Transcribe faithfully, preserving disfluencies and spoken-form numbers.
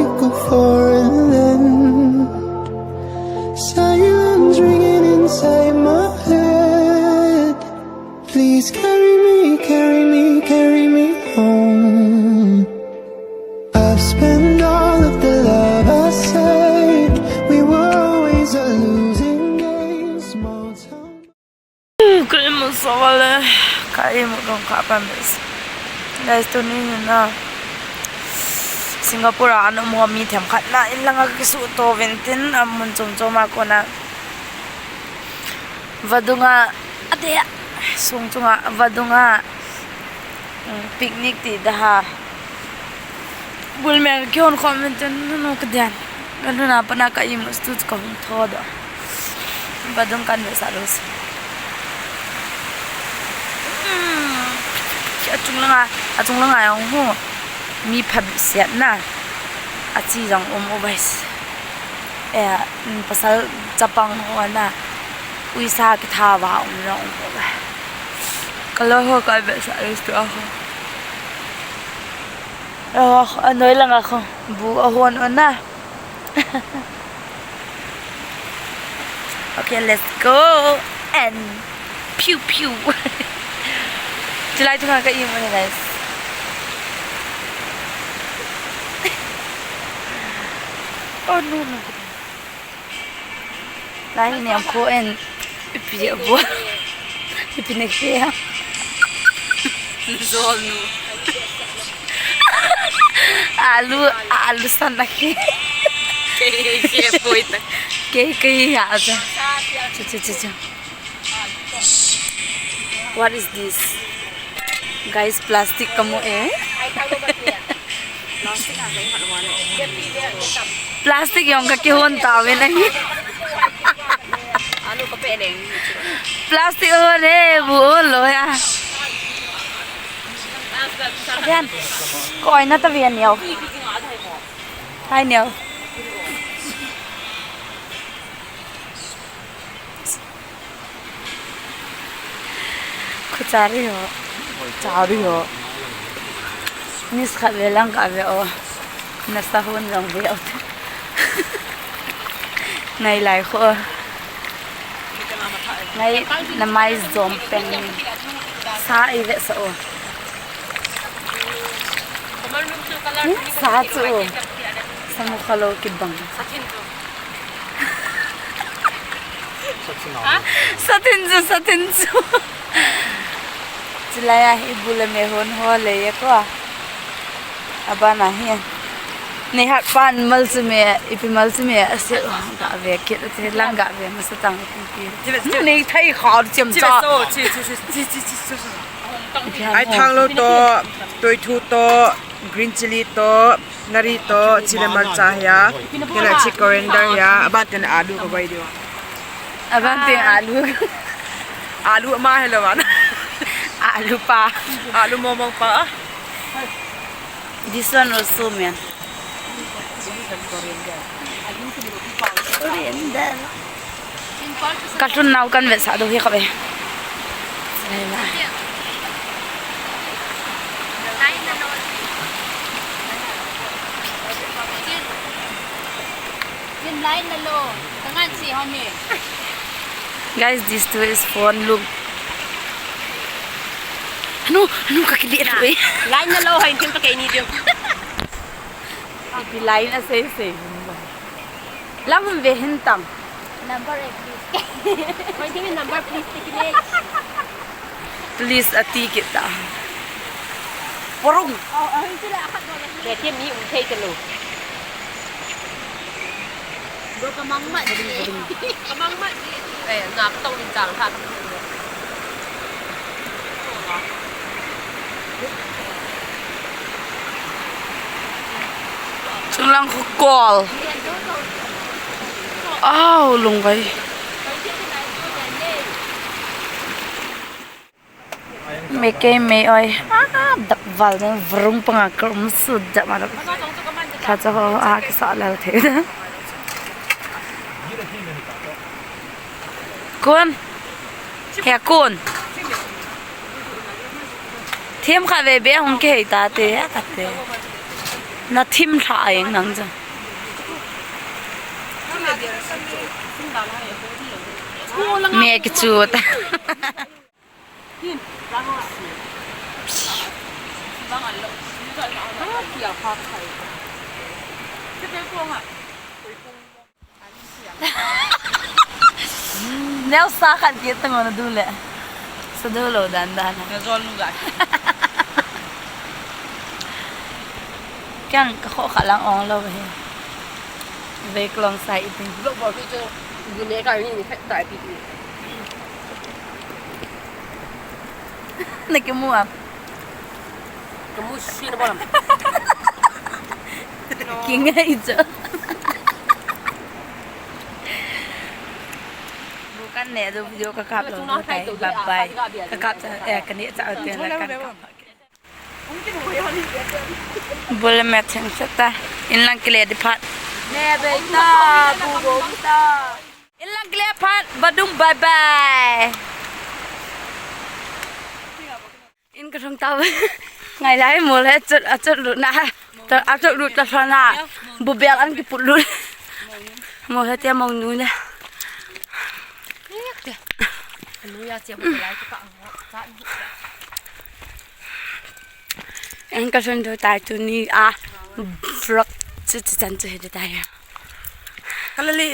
Look for and then silence ringing inside my head. Please carry me, carry me, carry me home. I've spent all of the love I said. We were always a losing game. Small town. Ka imu sawale, ka imu dong ka pa mes. Guys, tuni hin na Singapore a ana um ho mi themkhat na in langa ka kisu to ventin, a mun chom chom a kona vadunga, ade, sung chunga vadunga, mm, picnic ti da ha. Bul mel kihon khom ventin, nu ka dian. Ka nu na pa na ka imu stu ka hung tho do. Vadung kan ve sa do si. Hmm. Achung langa, achung langa yong hu. Mi phabep siat na. Achi jong um u bai. Eh, mm, pasal chapang ho na. Uisa kitha va um jong um u bai. Ka lo ho ka ve sa do si a ho. Oh, anoi langa ho. Bu a hon ona. Okay, let's go. And pew pew. Chulai tu ka imu ni, guys. Oh no, no. Lai ni am ko en. Ipi a bol. Ipi ne ke ya. Zol nu. Alu, alu san na ke. Ke, ke, poi ta. Ke, ke, ya, ja. Cha, cha, cha, cha. What is this? Guys, plastic kamu e. Plastic jong ka kihon ta ve na hi. Plastic hon e, bu hon lo ya. Ayan. Koi na ta ve neo. Hai neo. Khu chari ho. Chari ho. Miss khat ve lang ka ve o. Nasa hon jong ve o. Ngai lai khu. Ngai na mai jom peng ni. Sa i ve sa o. Ni sa chu. Sa mu kha lo kibang. Sa thin chu, sa thin chu. Chulai a hi bu le me hon ho le ye ko. Abana hi. Nei hat pan mal chu me, ipi mal chu me, ase ga ve kit, ate lang ga ve masa tang pi pi. Nei thai kha chem cha. Ai thang lo to, toi thu to, green chili to, nari to, chile marcha hia, kena chi coriander hia, aban ten alu ka bai diu. Aban ten alu. Alu ma hello man. Alu pa. Alu momong pa. This one also, man. Coriander. Ka lhun nau kan vetsah diu hi ka ve. Guys, this two is phone, look. Anu, anu ka kili tu eh. Line na lo, hain tin pa kei ni diu. Ipi line a sei sei. Lam ve hin tam. Number eh, please. Koi ding number, please, ti kine. Please, ati kita. Porong. Oh, oh, sila akat mo. Kaya mi um thei talo. Bro, kamangmat ni. Kamangmat ni. Eh, ngap tong min chang kha. Chunglang khu kol. Aw, lungvai. Me kei me oi. Ah, dap val ne vrung panga krum su dap ma dap. Tha cha ho a kisa lal the. Kun. He kun. Them kha ve be hung ke hei ta te, a ka te. Na thim thla a eng nang chu. Me kichu ta. Neo sa khat ke tang na du le. Sa du lo dan dan. Na zol nu ga. Kyang ka kho kha lang ong lo he. Ve klong sai itin. Lo bo ki chu. Du ne ka ni ni khat tai pi. Na ke mu ap. Kamu shin bolam. Kinga ijo. Bukan ne do video ka kap lo. Bye bye. Ka kap cha, eh, ka ne cha, eh, la kan kap. Bol me theng sa ta. In lang kile di phat. Ne be ta, bu bo ta. In lang kile phat, vadung bye bye. In ka thong tau. Ngai lai mo le chut, a chut lut na. Ta, a chut lut ta sa na. Bu bel an ki put lut. Mo he tia mo nu ne. Anu ya che mo lai ka. In ka thong tau tai tuni a. Vlog chu chu chan chu he tai. Kalali.